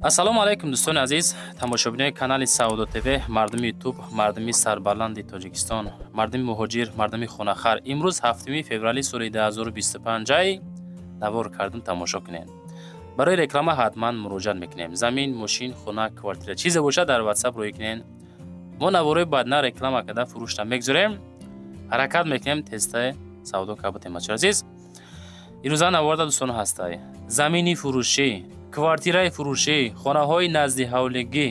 Ассалому алайкум, дӯстони азиз, тамошобинони канали Савдо ТВ, мардуми Ютуб, мардуми сарбаланди Тоҷикистон, мардуми муҳоҷир, мардуми хонахар. Имрӯз 7 феврали соли 2025 навор кардум, тамошо кунед. Барои реклама ҳатман муроҷиат мекунем. Замин, мошин, хона, квартира, чизе бошад, дар Ватсап рӯй кунед. Мо наворои баъдна реклама карда фурӯшта мегузорем. Ҳаракат мекунем тезта савдо карда. Бачаи азиз, ирӯза наворда, дӯстон, ҳастай замини фурӯшӣ, квартираи фурӯшӣ, хонаҳои назди ҳавлигӣ.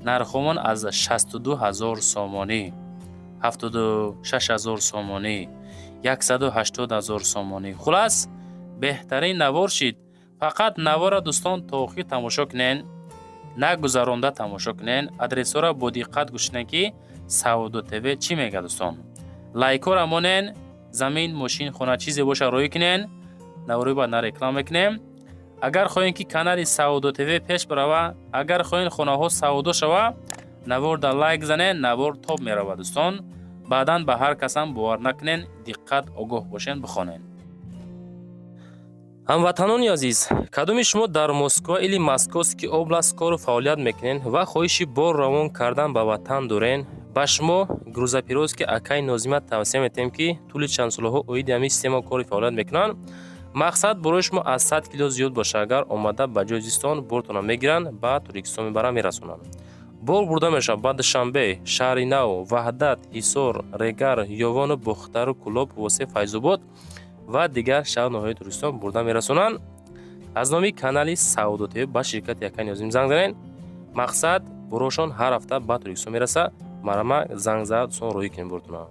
Нархомон аз 62 ҳазор сомонӣ, 76 ҳазор сомонӣ, 180 ҳазор сомонӣ. Хулас, беҳтарин навор шид. Фақат навора, дӯстон, то охир тамошо кунен, нагузаронда тамошо кунен, адресҳоро бо диққат гӯш кунен, ки Савдо ТВ чӣ мегӯяд. Дӯстон, лайкҳоро монен. Замин, мошин, хона, чизе боша, рӯй кунен. Наворои баъд на реклама мекунем. Агар хоҳем, ки канали Савдо ТВ пеш барава, агар хоҳем, хонаҳо савдо шава, навор дар лайк занен, навор топ мерава. Дӯстон, баъдан ба ҳар касам бовар накунен, диққат, огоҳ бошен, бихонен. Ҳамватанони азиз, кадоми шумо дар Москва или Московский область кору фаъолият мекунен ва хоҳиши бор равон кардан ба ватан дорен, ба шумо грузоперевозки акаи Нозима тавсия метиҳем, ки тӯли чанд солаҳо оиди ҳамин система кори фаъолият мекунанд. Мақсад, борои шумо аз 100 кило зиёд боша, агар омада ба ҷои зистон бортона мегиранд, ба Тоҷикистон мебаранд, мерасонанд. Бор бурда мешавад ба Душанбе, Шаҳри Нав, Ваҳдат, Ҳисор, Регар, Ёвону Бохтару Кӯлоб, Восе, Файзобод ва дигар шаҳру ноҳияи Тоҷикистон бурда мерасонанд. Аз номи канали Савдо ТВ ба ширкати акаи Нозим занг занед. Мақсад, борошон ҳар ҳафта ба Тоҷикистон мерасад. Марама, занг зада, дӯстон, роҳӣ кунем бортона.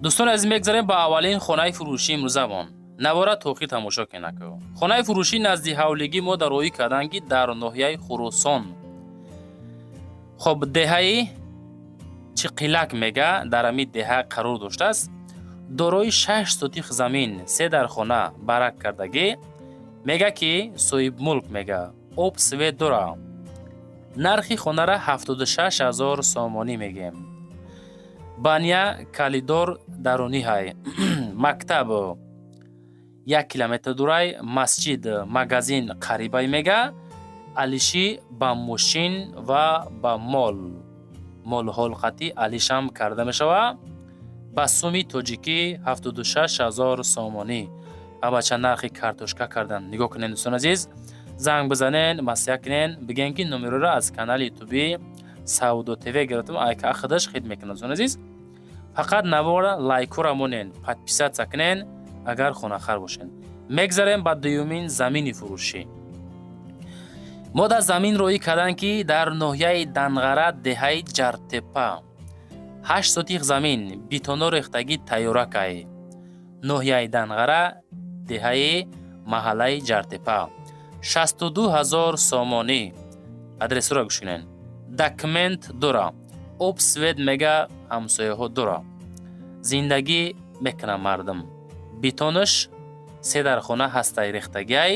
Дӯстони азиз, мегзарем ба аввалин хонаи фурӯшии имрӯзамон. Навора то охир тамошо кунед. Хонаи фурӯшӣ назди ҳавлигӣ мо дар роҳӣ карданд, ки дар ноҳияи Хуросон, хоб, деҳаи Чиқилак мега, дар ҳамин деҳа қарор доштааст. Дорои 6 сотих замин, се дар хона, барак кардагӣ. Мега, ки соҳибмулк мега, об, свет дора. Нархи хонара 76 ҳазор сомонӣ мегем. Баня, коридор дарунӣ ҳай, мактаб 1 километр дурай, масҷид, магазин қарибай. Мега, алишӣ ба мошин ва ба мол, молҳолқатӣ алишам карда мешавад. Ба суми тоҷикӣ 76 ҳазор сомонӣ. Абача, нархи картошка кардан. Нигоҳ кунед, дӯстон азиз, занг бизанен, маслиҳат кунен, бигӯен, ки номероро аз канали ютуби Савдо ТВ гирифтам. Айка худаш хид мекунад. Дӯстон азиз, фақат навора лайкҳоро монен, подписаться кунен, агар хонахар бошен. Мегзарем ба дуюмин замини фурӯшӣ. Мо дар замин роҳӣ карданд, ки дар ноҳияи Данғара, деҳаи Ҷартепа, 8 сотих замин, бетоно рехтагӣ, тайёракай. Ноҳияи Данғара, деҳаи маҳаллаи Ҷартепа, 62 ҳазор сомонӣ. Адресҳоро гӯш кунед. Документ дора, об, свет, мега, ҳамсояҳо дора, зиндагӣ мекунад мардум. Бетонаш се дархона ҳастай, рехтагиай.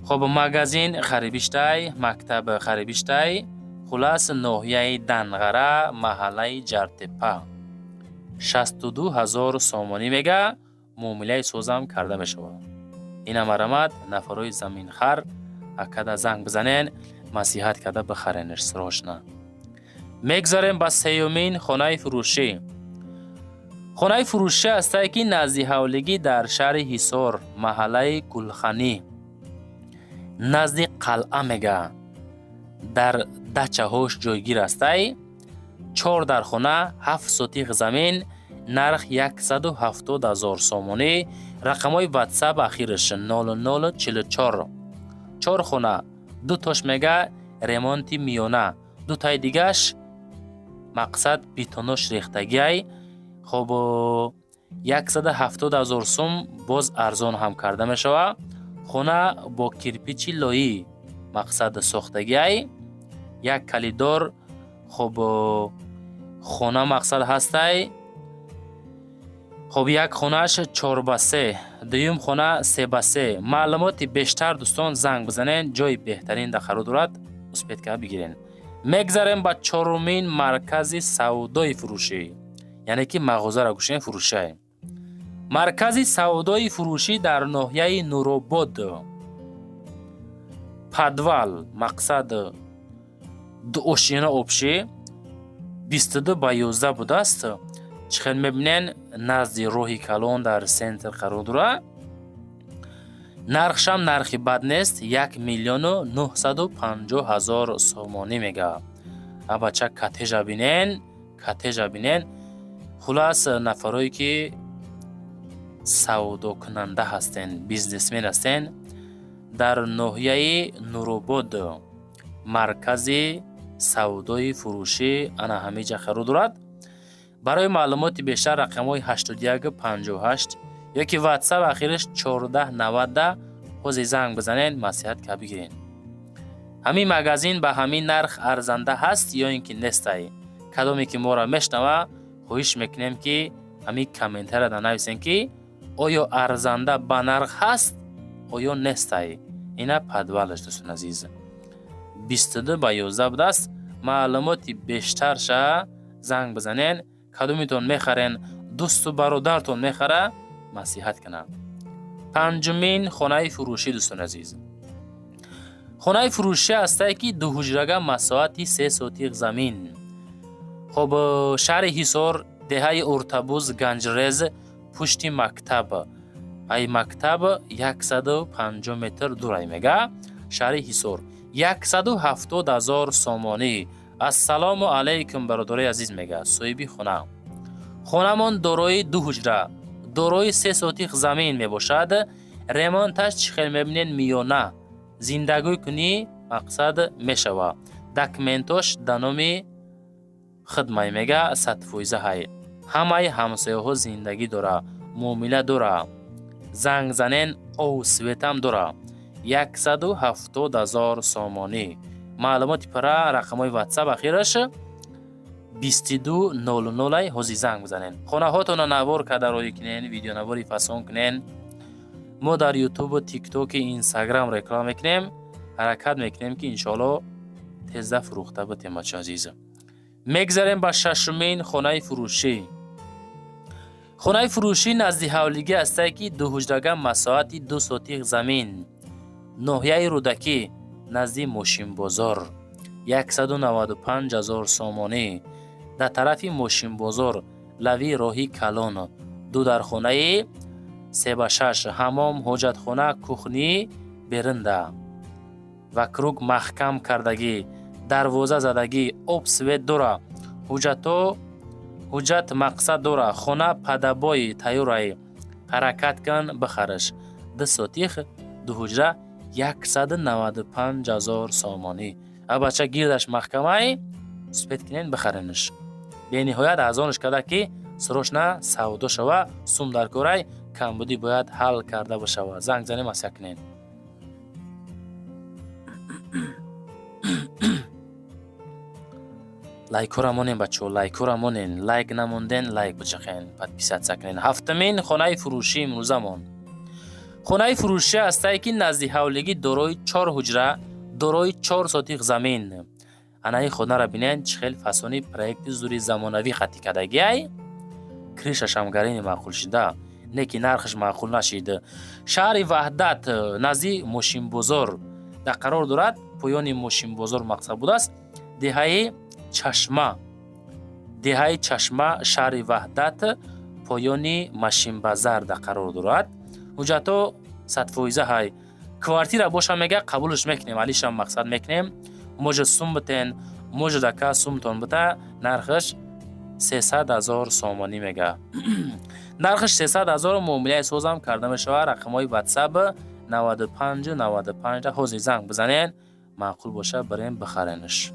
Хоб, магазин харибиштай, мактаб харибиштай. Хулас, ноҳияи Данғара, маҳаллаи Ҷартепа, 62 ҳазор сомонӣ мега, муомилаи созам карда мешавад. Ина марамат, нафарои заминхар, акада занг бизанен, маслиҳат карда бихаренеш срочно. Мегзарем ба сеюмин хонаи фурӯшӣ. Хонаи фурӯшӣ ҳастае, ки назди ҳавлигӣ дар шаҳри Ҳисор, маҳаллаи Гулханӣ, назди қалъа, мега, дар дачаҳош ҷойгир ҳастай. Чор дархона, 7 сотих замин, нарх 170 ҳазор сомонӣ. Рақамҳои Ватсап ахираш 0044. Чор хона, ду тош, мега, ремонти миёна, дутаи дигаш, мақсад, бетонош рехтагиай. Хоб, 170 ҳазор сум, боз арзон ҳам карда мешавад. Хона бо кирпичи лоӣ, мақсад, сохтагиай, як коридор. Хоб, хона, мақсад, ҳастай. Хоб, як хонааш 4 ба 3, дуюм хона 3 ба 3. Маълумоти бештар, дӯстон, занг бизанед. Ҷои беҳтарин дар қарор дорад, успеть карда бигирен. Мегзарем ба чорумин маркази савдои фурӯшӣ, яъне ки мағозаро гӯшем, фурӯшай. Маркази савдои фурӯшӣ дар ноҳияи Нуробод. Подвал, мақсад, дуошина, общий 22 ба 11 будааст. Чӣ хел мебинен, назди роҳи калон, дар центр қарор дорад. Нархшам нархи бад нест, 1 950 000 сомонӣ мега. А бача, коттежа бинен, коттежа бинен. Хулас, нафарое ки савдокунанда ҳастен, бизнесмен ҳастен, дар ноҳияи Нуробод, маркази савдои фурӯшӣ ана ҳамиҷа қарор дорад. Барои маълумоти бештар рақамҳои 81 58 ёки Ватсап ахираш 14 90 ҳозир занг бизанен, маслиҳат ка бигирен. Ҳамин магазин ба ҳамин нарх арзанда ҳаст ё ин ки нестай? Кадоме ки моро мешнава, хоҳиш мекунем, ки ҳамин комментарияда нависем, ки оё арзанда ба нарх ҳаст, оё нестай. Ина подвалаш, дӯстони азиз, 22 ба 11 будааст. Маълумоти бештарша занг бизанен. Кадомитон мехарен, дӯсту бародартон мехара, маслиҳат кунад. Панҷумин хонаи фурӯшӣ, дӯстони азиз. Хонаи фурӯшӣ ҳастае, ки дуҳуҷрага, масоҳати 3 сотиқ замин. Хоб, шаҳри Ҳисор, деҳаи Уртабуз, Ганҷрез, пушти мактаб, ай мактаб 150 метр дурай мега. Шаҳри Ҳисор, 170 000 сомонӣ. Ассалому алайкум, бародарои азиз, мега соҳиби хона. Хонамон дорои ду ҳуҷра, дорои 3 сотиқ замин мебошад. Ремонташ, чӣ хел мебинед, миёна, зиндагӣ кунӣ, мақсад, мешава. Документош да номи хидмай мега, 100% ҳай. Ҳамаи ҳамсояҳо зиндагӣ дора, муомила дора. Занг занен, ов, светам дора. 170 000 сомонӣ. Маълумоти пурра рақамҳои Ватсап ахираш 22 00, ҳозир занг бизанен. Хонаҳотонро навор карда роҳӣ кунен, видеонавори фасон кунен. Мо дар Ютубу Тиктоки, Инстаграм реклама мекунем. Ҳаракат мекунем, ки иншоалло тезда фурӯхта битем. Бачо азиз, мегзарем ба шашумин хонаи фурӯшӣ. Хонаи фурӯшӣ назди ҳавлигӣ ҳастае, ки дуҳуҷрага, масоҳати 2 сотиқ замин, ноҳияи Рӯдакӣ, назди мошинбозор, 195 000 сомонӣ. Дар тарафи мошинбозор, лави роҳи калон, ду дархонаи 3 ба 6, ҳамом, ҳоҷатхона, кухни беринда, вокруг маҳкам кардагӣ, дарвоза задагӣ, об, свет дора, ҳуҷҷато, ҳуҷҷат, мақсад дора. Хона под обои тайёрай, ҳаракат кун, бихараш. 2 сотих, дуҳуҷра, 195 000 сомонӣ. А бача, гирдаш маҳкамай, успеть кунен, бихаренш. Бениҳоят арзонш карда, ки срочно савдо шава. Сум дар корай, камбудӣ бояд ҳал карда бошава. Занг занем, асия кунен. Лайкҳоро монен, бачаҳо, лайкҳоро монен. Лайк намонден, лайк бичахен, подписаться кунен. Ҳафтумин хонаи фурӯшии имрӯзамон. Хонаи фурӯшӣ ҳастае, ки назди ҳавлигӣ, дорои чор ҳуҷра, дорои 4 сотиқ замин. Анаи хонаро бинед, чӣ хел фасони проекти зури замонавӣ хатӣ кардагиай. Крышашам гарини маъқул шида, не ки нархаш маъқул нашид. Шаҳри Ваҳдат, назди мошинбозор дар қарор дорад, поёни мошинбозор, мақсад, будааст, деҳаи Чашма, деҳаи Чашма, шаҳри Ваҳдат, поёни машинбазар дар қарор дорад. Ҳуҷҷатҳо 100% ҳай. Квартира боша, мега, қабулш мекунем, алишам, мақсад, мекунем. Може сум битен, може дака сумтон бита. Нархаш 300 000 сомонӣ мега. Нархаш 300 000, муомилаи созам карда мешавад. Рақамҳои Ватсап 95 95, ҳозир занг бизанен. Маъқул боша, бирем, бихаренш.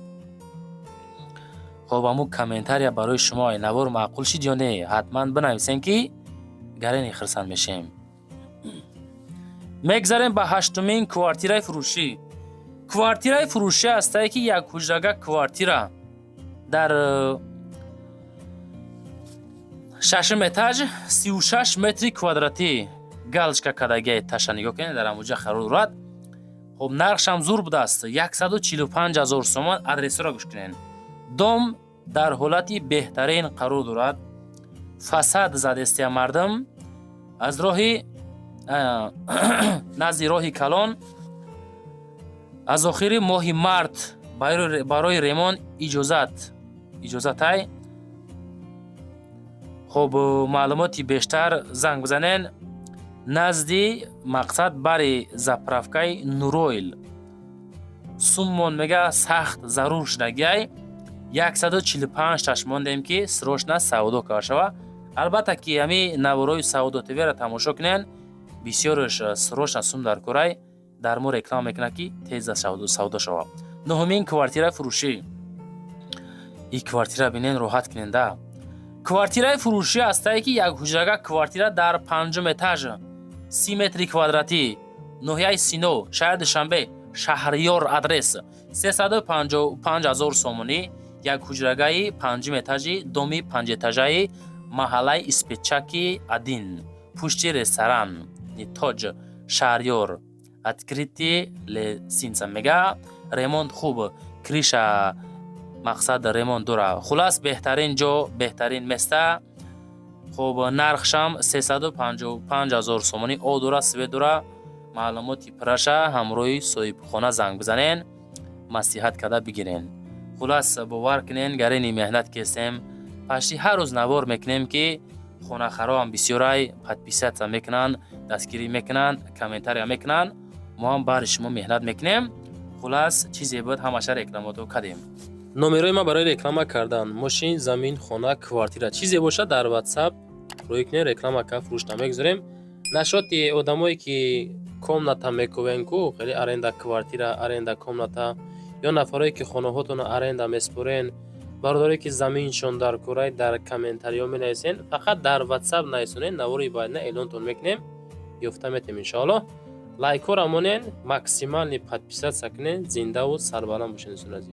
Хоб, ҳамун комментария барои шумо: навор маъқул шид ё не, ҳатман бинависем, ки гарени хирсанд мешем. Мегзарем ба ҳаштумин квартираи фурӯшӣ. Квартираи фурӯшӣ ҳастае, ки як ҳуҷрага квартира дар шашум этаж, 36 метри квадратӣ, галочка кардагиай таша нигоҳ кунед, дар ҳамуҷа қарор дорад. Хоб, нархшам зур будааст, 145 000 сомон. Адресҳоро гӯш кунед. Дом дар ҳолати беҳтарин қарор дорад, фасад задестия мардум. Аз роҳи назди роҳи калон. Аз охири моҳи март барои ремонт иҷозат иҷозатай. Хуб, маълумоти бештар занг бизанен. Назди мақсад бари заправкаи Нуройл. Суммон мега сахт зарур шудагиай, 145 таш мондем, ки срочно савдо карда шава. Албатта, ки ҳами наворои Савдо ТВ-ра тамошо кунен, бисёрш срочно сум дар корай, дар мо реклама мекунад, ки тез савдо шава. Нуҳумин квартира фурӯшӣ. И квартира бинен, роҳат кунен да. Квартираи фурӯшӣ ҳастае, ки як ҳуҷрага квартира дар панҷум этаж, 30 метри квадратӣ, ноҳияи Сино, шаҳри Душанбе, Шаҳриёр адрес, 355 ҳазор сомонӣ. Як ҳуҷрагаи панҷум этажи доми панҷэтажаи маҳаллаи Испечаки один, пушти ресторан Тоҷ, Шаҳриёр, открытый лестница. Мега, ремонт хуб, крыша, мақсад, ремонт дора. Хулас, беҳтарин ҷо, беҳтарин место. Хуб, нархшам 355 ҳазор сомонӣ. Об дора, свет дора. Маълумоти пурраша ҳамроҳи соҳибхона занг бизанен, маслиҳат карда бигирен. Хулас, бовар кунен, гарини меҳнат кестем, пашти ҳар рӯз навор мекунем, ки хонахароам бисёрай подписаться мекунанд, дастгирӣ мекунанд, комментария мекунанд. Мо ҳам баҳри шумо меҳнат мекунем. Хулас, чизе буд, ҳамаша рекламато кардем. Номерои ман барои реклама кардан мошин, замин, хона, квартира, чизе бошад, дар Ватсап рӯй кунед, реклама ка фурӯш намегузорем. Нашоти одамое ки комната мекувен ку, хеле аренда квартира, аренда комната, ё нафарое ки хонаҳотонро аренда меспорен, бародаре ки заминшон дар курай, дар комментариҳо менависен. Фақат дар Ватсап нависонед, навори баъдина эълонтон мекунем, ёфта метем, иншоаллоҳ. Лайкҳоро монен, максимальный подписаться кунед. Зиндаву сарбаланд бошед, дӯстони азиз.